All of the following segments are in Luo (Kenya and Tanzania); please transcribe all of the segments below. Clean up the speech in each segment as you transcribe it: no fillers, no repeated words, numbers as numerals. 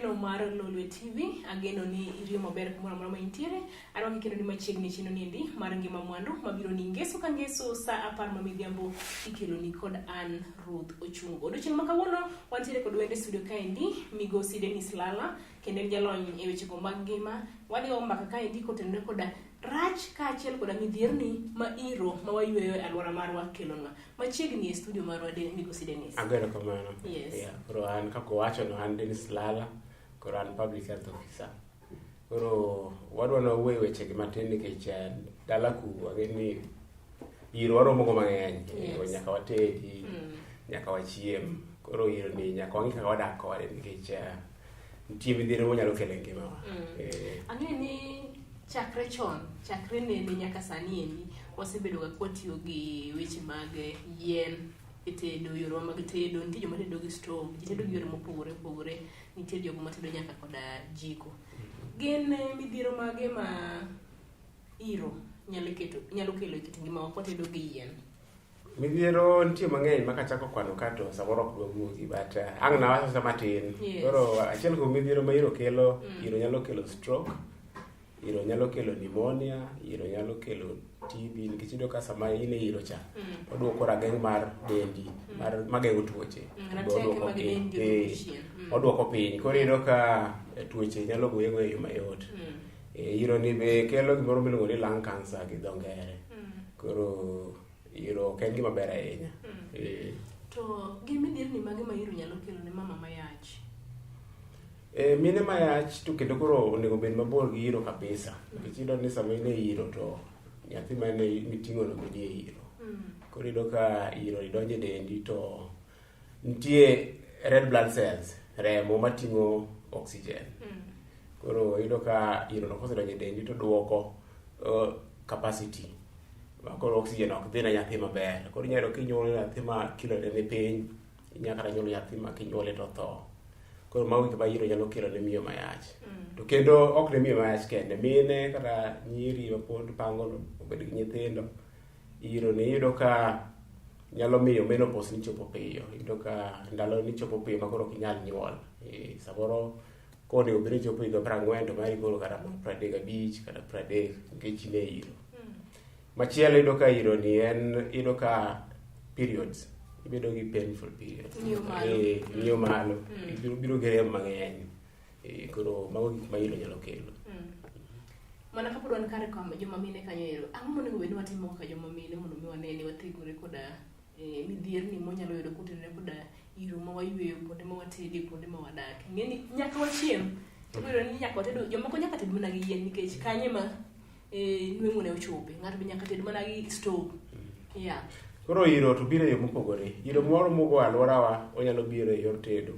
Janeno mar Lolwe TV, ageno ni iriyo maber kumoro amora ma intiere. Arwaki kendo ni machiegni chenro niendi mar Ngima Mwandu mabiro ni ngeso ka ngeso saa 10 ma midhiambo ikelo ni kod an Ruth Ochungo. Odiochieng' ma kawuono wantiere kod wende studio kaendi migosi Dennis Lala kendo en jalony e wechego mag ngima. Wadhi go mbaka kaendi kotenore koda rach kaachiel koda midhierni ma iro ma wayweyo e alwora marwa kelonwa. Machiegni e studio marwa migosi Dennis. Agero kamano. Yes. Yeah, koro an kaka owacho no an Dennis Lala, koro an public health officer. Koro wadwa ni wawuo e wechegi matin nikech dala ku ang'e ni iro waromo go mang'eny. Yes. Nyaka watedi, nyaka wachiem. Koro iro ni nyaka wang'i kaka wadak kode nikech nitie midhiero monyalo kelo e ngimawa. Ang'e ni chakre chon, chakre nene nyaka sani endi, wasebedo ga kwatiyo gi weche mag yien e tedo, yorewa mag tedo. Nitie joma tedo gi stove, ji tedo gi yore mopogore opogore, nitie jogo matedo nyaka koda jiko. Gin midhiero mage ma iro nyalo kelo e kit ngimawa kwatedo gi yien? Midhiero nitie mang'eny ma kachako kwano ka to samoro ok dwa wuogi, but ang' nawacho sa matin. Yes. Koro achiel kuom midhiero ma iro kelo, iro nyalo kelo stroke, iro nyalo kelo pneumonia, iro nyalo kelo TB, nikech iyudo ka sama in e iro cha, oduoko rageng' mar dendi, mar mageng'o tuoche. Rateke Oduoko mag piny. dendi oduoko chien. Oduoko piny. Koro iyudo ka tuoche nyalo goyi agoya e yo mayot. Iro ni be kelo gimoro miluongo ni lung cancer gi dho ngere. Koro iro ok en gima ber ahinya. To gin midhierni mage ma iro nyalo kelo ne mama mayach? Mine mayach to kendo koro onego bed mabor gi iro kabisa. Nikech iyudo ni sama in e iro to nyathi mane miting'o no be nie iro. Koro iyudo ka iro donjo e dendi to nitie red blood cells, remo mating'o oxygen. Koro iyudo ka iro no kosedonjo e dendi to duoko capacity. Koro oxygen ok dhi ne nyathi maber. Koro inyalo yudo kinyuolo nyathi ma kilo ne ni piny, inyalo kata nyuolo nyathi ma kinyuole to otho. Koro mago gik ma iro nyalo kelo ne miyo mayach. To kendo ok ne miyo mayach kende, mine kata nyiri mapod pango obed gi nyithindo, iro ni iyudo ka nyalo miyo menopause ni chopo piyo. Iyudo ka ndalo ni chopo piyo ma koro ok inyal nyuol. Samoro konego bed ni chopo higa 40 to mari koro kata 35 kata 30 nikech in e iro. Machielo iyudo ka iro ni en iyudo ka periods, ibedo gi painful periods. Ng'iyo malo. Ng'iyo malo. Ibiro biro gi rem mang'eny. Koro mago gik ma iro nyalo kelo. Mana kapod wan kare kama joma mine kanyo ero, ang'o monego bed ni watimo kaka joma mine mondo mi wane ni wathegore koda midhierni mwanyalo yudo kotenore koda iro ma wayweyo, kuonde ma watede, kuonde ma wadake. Ing'e ni nyaka wachiem, tibiro ni nyaka watedo, jomoko nyaka ted mana gi yien nikech kanye ma nweng'o ne ochope. Ng'ato be nyaka ted mana gi stove. Yeah. Koro iro to biro e yo mopogore. Iro moro mogo alworawa onyalo biro e yor tedo,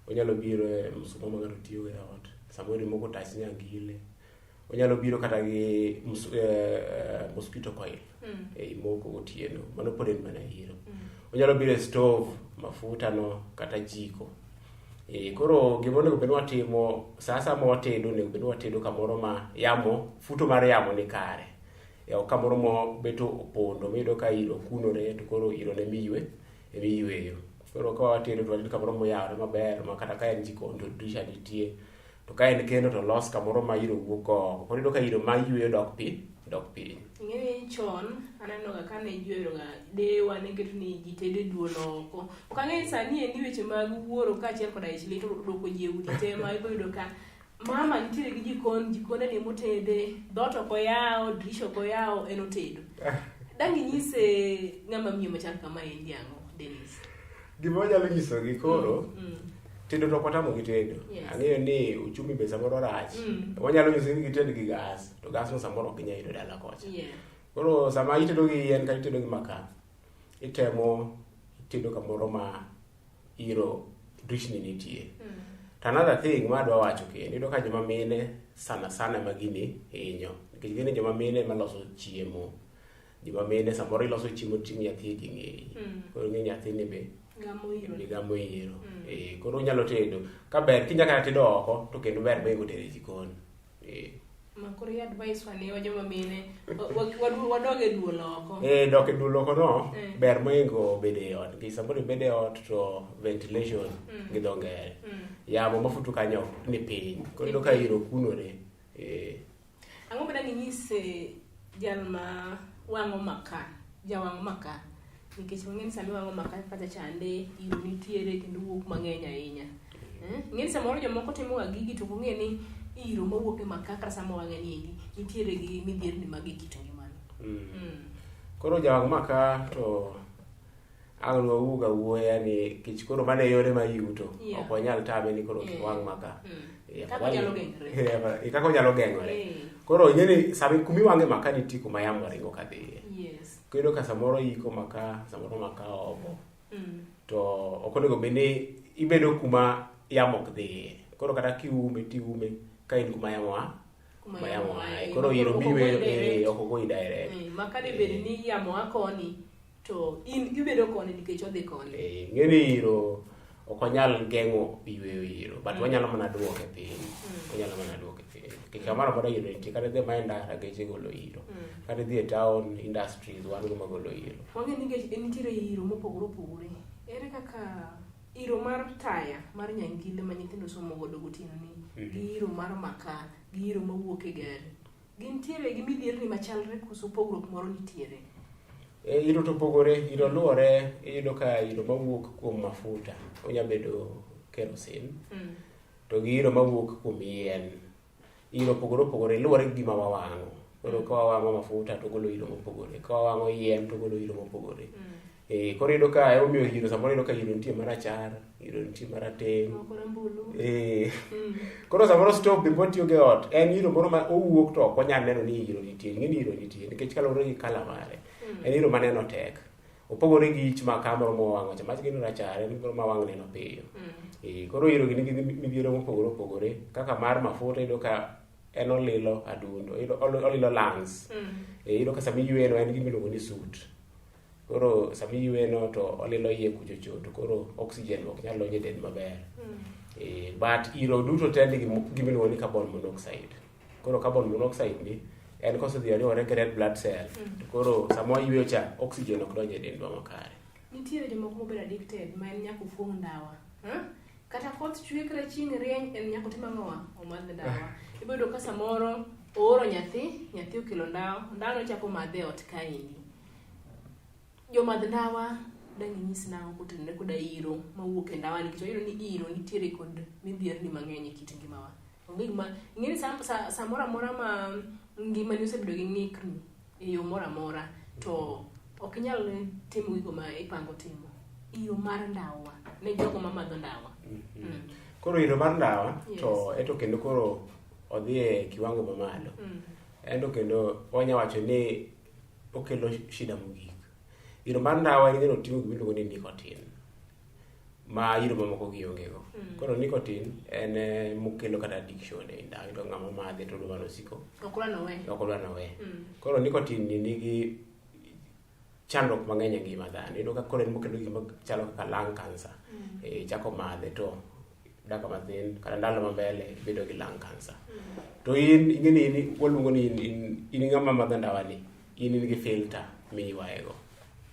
onyalo biro e msuma ma ng'ato tiyogo e ot, samoro imoko tach nyangile, onyalo biro kata gi mosquito coil e imoko gotieno, mano pod en mana iro. Onyalo biro e stove, mafuta no kata jiko. Koro gima onego bed ni watimo sa asaya ma watedo, onego bed ni watedo kamoro ma yamo, futo mar yamo ni kare. Ok kamoro ma bet opondo miyudo ka iro kunore to koro iro ne emiyweyo. Koro ka watedo to wated kamoro moyawore maber ma kata ka en jikon to dirisha nitie. To ka en kendo to los kamoro ma iro wuok go oko. Koro iyudo ka iro ma yweyo dok piny, dok piny. Ing'e ni chon aneno ga kane ji ohero ga deyewa ne keto ni ji tedo e duol oko. Ok ang'e ni sani endi weche mag wuoro kaachiel koda ich lit oduoko ji e udi te ma ibo yudo ka mama nitiere gi jikon, jikonde ni emotede, dhoot ok oyawo, dirisha ok oyawo, en otedo. Dang' inyise ng'ama miyo machal kama endi ang'o, Dennis? Gima wanyalo nyisogi koro, tedo to ok watamogi tedo. Ang'eyo ni uchumi be samoro rach. Wanyalo nyisogi ni gited gi gas, to gas no samoro ok ginyal yudo dala kocha. Koro sama itedo gi yien kata itedo gi makaa, itemo itedo kamoro ma iro drishni nitie. To another thing ma adwa wacho kendo, iyudo ka joma mine sana sana ema gini hinyo. Nikech gin joma mine ema loso chiemo. Joma mine samoro iloso chiemo ting' nyathi e ng'eyi. Koro ing'e nyathini be Gamo iro. be gamo iro. Koro unyalo tedo. Ka ber kinya kata tedo oko to kendo ber mohingo tedo e jikon. Ma koro i advice wa ne wa joma mine wadog e duol oko. Dok e duol oko no Eh. ber mohingo bedo e ot. Nikech samoro ibedo e ot to ventilation gi dho ngere. Yamo mafuto kanyo ni piny. Koro iyudo ka iro kunore. Ang'o ma dang' inyis jal ma wang'o makaa, jawang' makaa? Nikech wang'e ni sama iwang'o makaa kata chande, iro nitiere kendo wuok mang'eny ahinya. Ing'e ni samoro jomoko timo ga gigi to ok ong'e ni iro mawuok e makaa kata sama owang'e ni endi nitiere gi midhierni mage e kit ngimane. Koro jawang' makaa to ang' nwawuog awuoya ni kech koro mano e yore mar yuto. Ok wanyal tame ni koro kik wang' makaa. Kaka onyalo geng'ore. Kaka onyalo geng'ore. Koro ing'e ni sama kuma iwang'e makaa nitie kuma yamo ringo kadhiye. Koro iyudo ka samoro iko makaa, samoro makaa obo. To ok onego bed ni ibedo kuma yamo ok dhiye. Koro kata kiume tiume ka in kuma yamo a. Kuma yamo aye. Koro iro Ok miweyo, ogoyi direct. ok ogoyi direct. Ma ka debed ni yamo a koni to in ibedo koni nikech odhi koni. Ing'e ni iro ok wanyal geng'o yweyo iro, but wanyalo mana duoke piny. Wanyalo mana duoke piny. Nikech kamoro amora iro nitie, kata idhi mana e ndara geche golo iro. Kata idhi e town industries wan go magolo iro. Wang'e ni nitiere iro mopogore opogore. Ere kaka iro mar taya mar nyangile ma nyithindo somo godo gotieno ni, gi iro mar makaa, gi iro mawuok e gari, gintiere gi midhierni machalre koso pogruok moro nitiere? Iro to opogore, iro luwore, iyudo ka iro mawuok kuom mafuta, onya bedo kerosene, to gi iro mawuok kuom yien. Iro opogore opogore, luwore gi gima wawang'o. Koro ka wawang'o mafuta to golo iro mopogore, ka wawang'o yien to golo iro mopogore. Koro iyudo ka emomiyo iro samoro iyudo ka iro nitie marachar, iro nitie marateng'. Moko rambulu. Koro samoro stove be mwatiyo go e ot, en iro moro ma owuok to ok wanyal neno ni iro nitie, ing'e ni iro nitie nikech kaluwore gi colour mare. En iro maneno tek. Opogore gi ich makaa moro mwawang'o cha, mach gino rachar, en moro ma wang' neno piyo. Koro iro gi nigi midhiero mopogore opogore, kaka mar mafuta iyudo ka en olilo adundo, olilo lungs. Iyudo ka sama iyweyo no en gima iluongo ni soot. Koro sama iyweyo no to olilo iye kucho cho, to koro oxygen ok nyal donjo e del maber. But iro duto te nigi gima iluongo ni carbon monoxide. Koro carbon monoxide ni en kosedhi oriwore gi red blood cell, to koro sama wayweyo cha oxygen ok donj e dendwa makare. Nitiere jomoko mobedo addicted ma en nyaka ofuong' ndawa. Kata koth chwe kata chieng' rieny en nyaka otim ang'owa? Omadh ndawa. Ibiro yudo ka samoro ooro nyathi, nyathi okelo ndawa, ndawa no ochako madhe e ot kaendi. Jomadh ndawa dang' inyis nang'o kotenore koda iro mawuok e ndawa nikech wayudo ni iro nitiere kod midhierni mang'eny e kit ngimawa. Onge gima, ing'e ni samoro amora ma ngimani osebedo gi ng'ikni e yo moro amora to ok inyal timo gigo ma ipango timo. Iro mar ndawa ne jogo mamadho ndawa. Koro iro mar ndawa to eto kendo koro odhi e kiwango mamalo. Ento kendo wanya wacho ni okelo shida mogik. Iro mar ndawa en gino oting'o gima iluongo ni nicotine ma iro mamoko gi onge go. Koro nicotine en mokelo kata addiction e ndawa. Iyudo ng'ama madhe to odwa ni osiko. Ok odwa ni owe. Ok odwa ni owe. Koro nicotine ni nigi chandruok mang'eny e ngima dhano. Iyudo ka koro en mokelo gima chalo kaka lung cancer. Ichako madhe to dakika mathin kata ndalo ma mbele ibedo gi lung cancer. To in ing'e ni in waluongo ni in ng'ama madho ndawa ni, in gi filter miywaye go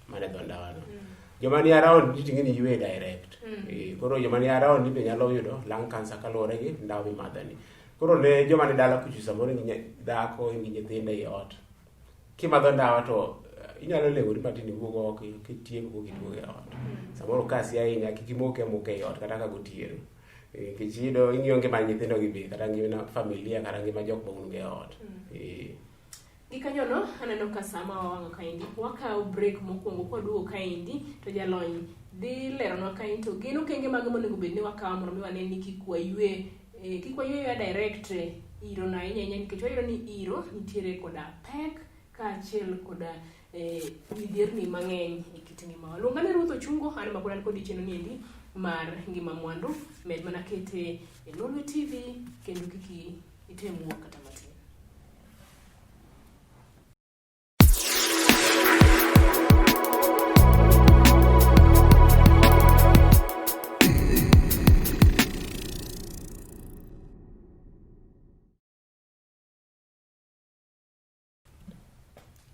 mana e dho ndawa no. Joma ni around ni ting'e ni ywe direct. Koro joma ni around ni be nyalo yudo lung cancer kaluwore gi ndawa mimadho ni. Koro ne joma ni dala kucho samoro in gi dhako, in gi nyithindo ei ot. Kimadho ndawa to inyalo lewori matin iwuog oko kitieko koka iduogo e ot. Samoro kasi ahinya kik imoke amoka ei ot kata ka gotieno. Nikech iyudo ing'iyo ngima nyithindo gi be kata ngima familia kata ngima jok ma un go e ot. Gikanyono aneno ka sama wawang'o kaendi wakawo break mokwongo kwaduogo kaendi to jalony dhi leronwa kaendi to gin okenge mage monego bed ni wakawo mondo mi wane ni kik waywe kik waywe direct iro no ahinya ahinya nikech wayudo ni iro nitiere koda pek kaachiel koda midhierni mang'eny e kit ngimawa. Luonga ni Ruth Ochungo, an ema pod an kodi chenro ni endi mar Ngima Mwandu. Med mana kete e Lolwe TV kendo kik item wuok kata matin.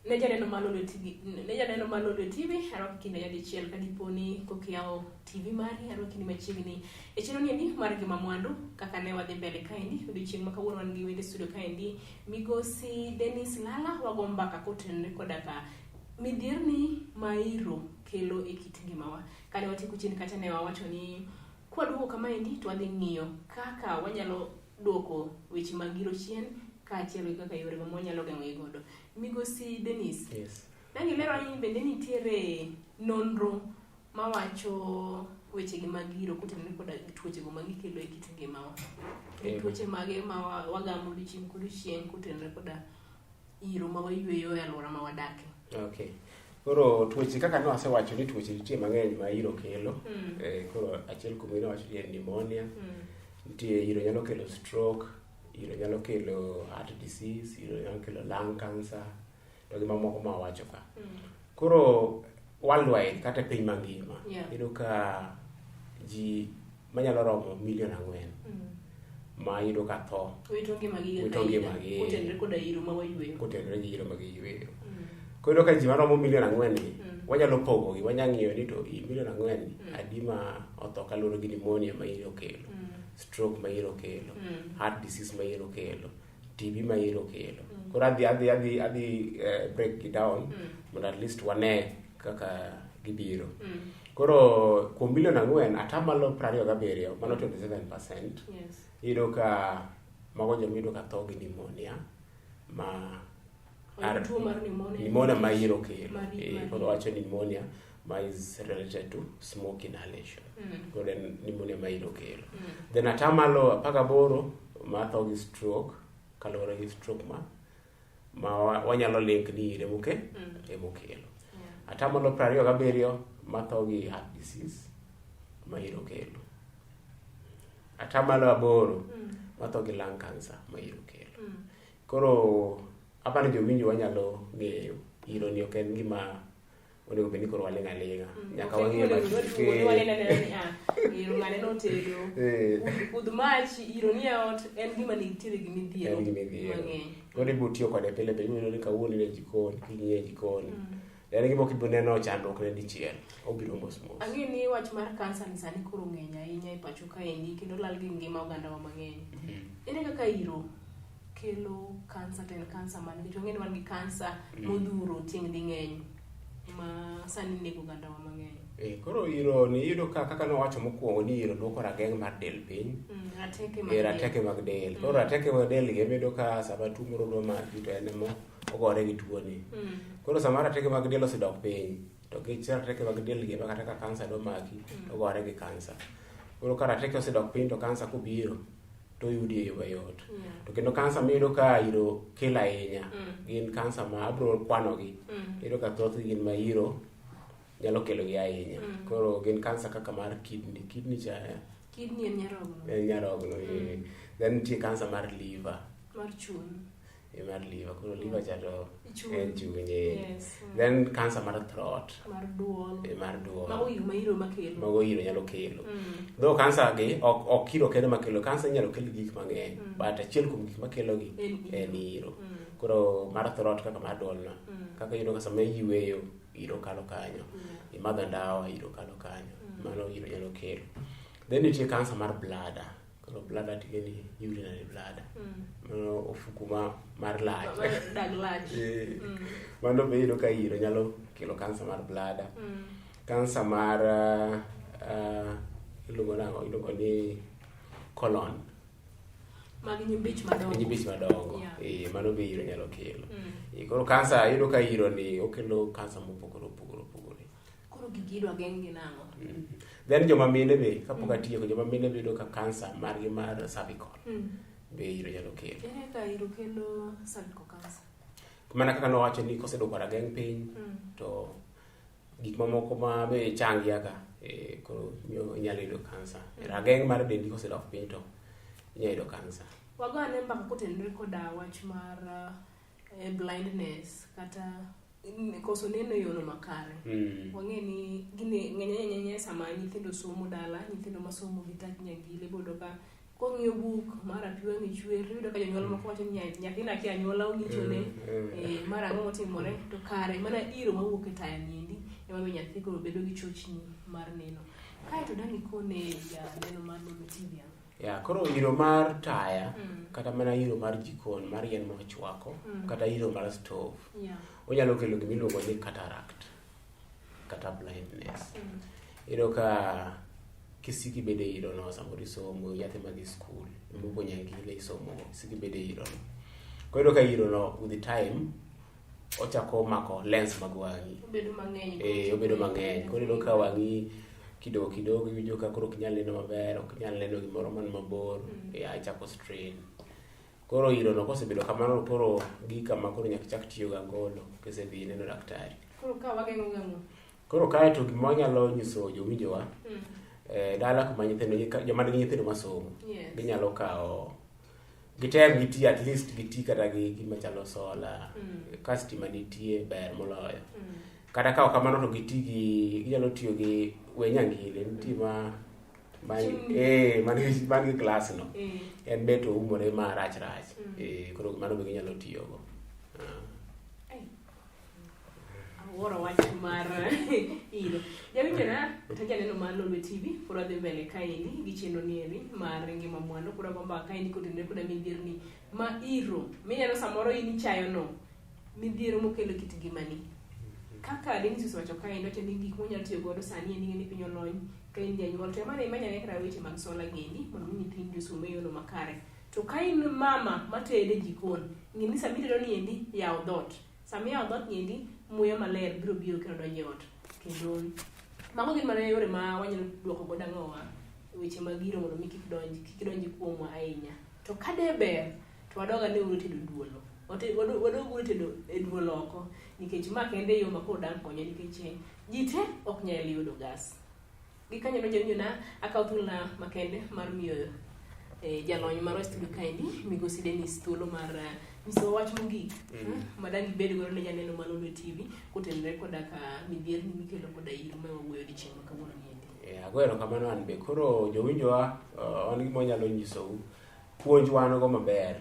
Ne janeno mar Lolwe TV, ne janeno mar Lolwe TV, arwaki kinde nyadichiel ka dipo ni kokiyawo TV mari, arwaki ni machiegni e chenro niendi mar Ngima Mwandu. Kaka ne wadhi mbele kaendi odiochieng' ma kawuono wan gi wende studio kaendi migosi Dennis Lala, wago mbaka kotenore koda ka midhierni ma iro kelo e kit ngimawa. Kane watieko chien kacha ne wawacho ni kwaduogo kamaendi to wadhi ng'iyo kaka wanyalo duoko weche mag iro chien kaachiel gi kaka yore ma wanyalo geng'o godo. Migosi Dennis, Yes. Dang' ilero ni bende nitiere nonro mawacho wechegi mag iro kotenore koda tuochego ma gikelo e kit ngimawa. Gin tuoche mage ma wagamo odiochieng' kodiochieng' kotenore koda iro ma wayweyo e alwora ma wadake. Okay. Koro tuoche kaka ne wasewacho ni tuoche nitie mang'eny ma iro kelo. Koro achiel kuom gi nawacho ni en pneumonia. Nitie iro nyalo kelo stroke, iro nyalo kelo heart disease, iro nyalo kelo lung cancer, to gi mamoko ma wawacho ka. Koro worldwide kata e piny mangima, iyudo ka ji manyalo romo milion 4 ma iyudo ka tho. Wito ngimagi Wito ngimagi. kotenore koda iro ma wayweyo. Kotenore gi iro ma giyweyo. Koro iyudo ka ji maromo milion 4 ni, wanyalo pogogi, wanyalo ng'iyo ni to i milion 4 ni, adi ma otho kaluwore gi pneumonia ma iro kelo, stroke ma iro kelo, heart disease ma iro kelo, TB ma iro kelo. Koro adhi break it down mondo at least wane kaka gibiro. Koro kuom milion 4, 27%, mano 27%, iyudo ka mago joma iyudo ka tho gi pneumonia ma Tuo mar pneumonia. Pneumonia ma iro kelo. Koro wacho ni pneumonia ma is related to smoke inhalation. Koro en pneumonia ma iro kelo. Then 18% ma tho gi stroke, kaluwore gi stroke ma wanyalo link ni iro emokelo. 27% ma tho gi heart disease ma iro kelo. 8% ma tho gi lung cancer ma iro kelo. Koro apani jowinjo wanyalo ng'eyo iro ni ok en gima onego bed ni koro waling' aling'a. Nyaka wang'e Iro ng'ane notedo. Kudh mach, iro ni e ot, en gima nitiere gi midhiero En gi midhiero. mang'eny. Koro ibiro tiyo kode pile pile, ibiro yudo ni kawuono in e jikon, kiny in e jikon. En gima ok ibi neno chandruok ne dichiel, obiro mos mos. Ang'eyo ni wach mar kansa ni sani koro ng'eny ahinya e pacho kaendi kendo lal gi ngima ogandawa mang'eny. Ere kaka iro kelo kansa, to en kansa mane? Nikech wang'eyo ni wan gi kansa modhuro tieng' ding'eny ma sani nego ogandawa mang'eny. Koro iro ni iyudo ka kaka nowacho mokwongo ni iro duoko rageng' mar del piny. Rateke mag del. Rateke mag del. Koro rateke mag del gi iyudo ka sama tuo moro dwa maki to en ema ogore gi tuo ni. Koro sama rateke mag del osedok piny, to gi rateke mag del gi ema kata ka kansa dwa maki, to ogore gi kansa. Koro ka rateke osedok piny to kansa kobiro to oyudi e yo mayot. To kendo kansa miyudo ka iro kelo ahinya, gin kansa ma abiro kwanogi. Iyudo ka thothgi gin ma iro nyalo kelo gi ahinya. Koro gin kansa kaka mar kidney. Kidney cha Kidney en nyarogno. En nyarogno, Then nitie kansa mar liver. Mar chuny. Mar liver. Koro liver cha to Chuny. en chuny, Yes. Then kansa mar throat. Mar duol. Mar duol. Mago gik ma iro makelo. Mago iro nyalo kelo. Though kansa gi ok iro kende makelo, kansa inyalo kel gi gik mang'eny. But achiel kuom gik makelo gi En iro. en iro. Koro mar throat kaka mar duol no. Kaka iyudo ka sama iyweyo, iro kalo kanyo. Imadho ndawa, iro kalo kanyo. Mano iro nyalo kelo. Then nitie kansa mar bladder. Koro bladder tiende ni urinary bladder. Mano ofuku mar lach. Mar dag lach. Mano be iyudo ka iro nyalo kelo kansa mar bladder. Kansa mar, iluongo nang'o? Iluongo ni colon. Mag nyimbich madongo. Nyimbich madongo. Mano be iro nyalo kelo. Koro kansa iyudo ka iro ni okelo kansa mopogore opogore opogore. Koro gigi idwa geng' gi nang'o? Then joma mine be, kapok atieko, joma mine be iyudo ka kansa margi mar cervical be iro nyalo kelo. Ere kaka iro kelo cervical cancer? Mana kaka nowacho ni koseduoko rageng' piny, to gik mamoko ma be changi kaka, koro miyo inyalo yudo kansa. Rageng' mar dendi kosedok piny to inyalo yudo kansa. Wago ane mbaka kotenore koda wach mar blindness kata koso neno e yono makare. Wang'e ni gini ng'eny ahinya sama nyithindo somo dala, nyithindo masomo gi tach nyangile bodo ka Kong'iyo buk mara pi wang'e chwer, iyudo ka jonyuol moko wacho ni nyathina kia anyuola ong'ichone, mara ang'o motimore, to kare mana iro mawuok e taya niendi ema miyo nyathi koro bedo gi chochni mar neno. Kaeto dang' ikone janeno mar Lolwe TV ang'o? Ya, koro iro mar taya, kata mana iro mar jikon, mar yien mochwako, kata iro mar stove, onyalo kelo gima iluongo ni cataract kata blindness. Iyudo ka kisiko ibedo e iro no, samoro isomo, nyathi madhi skul, imuko nyangile isomo, isiko ibedo e iro no. Koro iyudo ka iro no with the time ochako mako lens mag wang'i. Obedo mang'eny. Obedo mang'eny. Koro iyudo ka wang'i kidogo kidogo iwinjo ka koro ok inyal neno maber, ok inyal neno gimoro man mabor, ichako strain. Koro iro no kosebedo kamano, koro gi kama koro nyaka ichak tiyo gi angolo kisedhi neno daktari. Koro ka wageng'o gang'o? Koro kae to gima wanyalo nyiso jowinjowa, dala kuma nyithindo, joma nigi nyithindo masomo, ginyalo kawo, gitem giti at least giti kata gi gima chalo sola, ka stima nitie ber moloyo. Kata ka ok kamano to giti gi, ginyalo tiyo gi we nyangile, nitie ma man gi glass no. En be to oumore ma rach rach. Koro mano be ginyalo tiyogo. Awuoro wach mar iro. Jawinjona, to janeno mar Lolwe TV, pod wadhi mbele kaendi gi chenro niendi mar ngima mwandu, pod wago mbaka kaendi kotenore koda midhierni ma iro. Mineno samoro in ichayo no, midhiero mokelo kit ngimani. Kaka Dennis osewacho kaendi, owacho ni gik mwanyalo tiyo godo sani en ni piny olony, ka in janyuol to emane imanyane kata weche mag sola gendi mondo mi nyithindi osom e yono makare. To ka in mama matedo e jikon, ng'e ni sama itedo niendi, yaw dhoot. Sama iyawo dhoot niendi, muya maler biro biro kendo donjo e ot. Kendo mago gin mana yore ma wanyalo duoko godo ang'owa weche mag iro mondo mi kik donji kuomwa ahinya. To ka de ber, to wadog ane uru tedo duolo. Wadog uru tedo e duol oko, nikech ma kende yo ma koro dang' konyo, nikech ji te ok nyal yudo gas. Gikanyono jawinjona, akawo thuolona makende mar miyo jalony marwa e studio kaendi, Migosi Dennis, thuolo mar nyisowa wach mogik ma dang' ibed godo ne janeno mar Lolwe TV kotenore koda ka midhierni mikelo koda iro ma wawuoyo odiochieng' ma kawuono niendi. Agoyo erokamano an be. Koro jowinjowa, wan gima wanyalo nyisou, puonj wan go maber.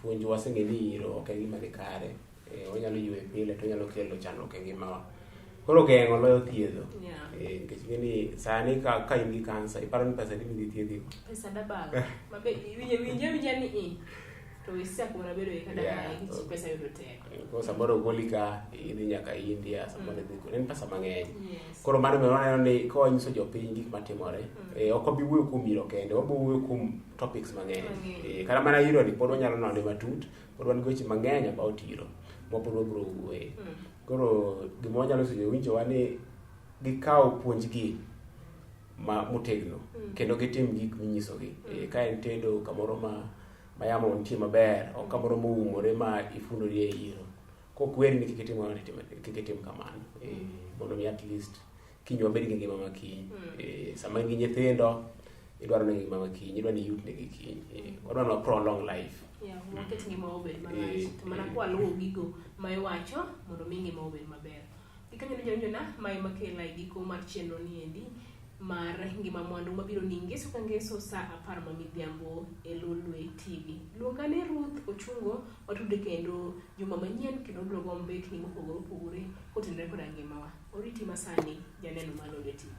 Puonj waseng'e ni iro ok en gima ni kare. Wanyalo ywe pile to onyalo kelo chandruok e ngimawa. Koro geng'o loyo thiedho. Nikech ing'e ni sani ka in gi kansa, iparo ni pesa adi midhi thiedhigo? Pesa dabago. Mabe winje winja ni i. To isechako mana bedo e kada nikech pesa yudo tek. Koro samoro ogoli ka idhi nyaka India, samoro idhi en pesa mang'eny. Koro mano be waneno ni ka wanyiso jopiny gik matimore, ok wabi wuoyo kuom iro kende, wabiro wuoyo kuom topics mang'eny. Kata mana iro ni pod wanyalo none matut, pod wan gi weche mang'eny about iro ma pod wabiro wuoye. Koro gima wanyalo nyiso jowinjowa ni gikaw puonjgi ma motegno kendo gitim gik minyisogi. Ka en tedo kamoro ma yamo nitie maber, ok kamoro moumore ma ifundori e iro. Kokweri ni kik itim kamano, kik itim kamano. Mondo mi at least kiny wabed gi ngima makiny. Sama in gi nyithindo, idwaro ni ngima makiny, idwaro ni iyutnegi kiny. Wadwaro ni wa prolong life. Waket ngima obed malach. To mana kwaluwo gigo ma iwacho mondo mi ngima obed maber. Gikanyo jawinjona, mae makela e giko mar chenro niendi mar ngima mwandu mabiro ni ngeso ka ngeso sa 10 ma midhiambo e Lolwe TV. Luonga ni Ruth Ochungo, watude kendo juma manyien kendo wabiro go mbekni mopogore opogore kotenore koda ngimawa. Oriti masani janeno mar Lolwe TV.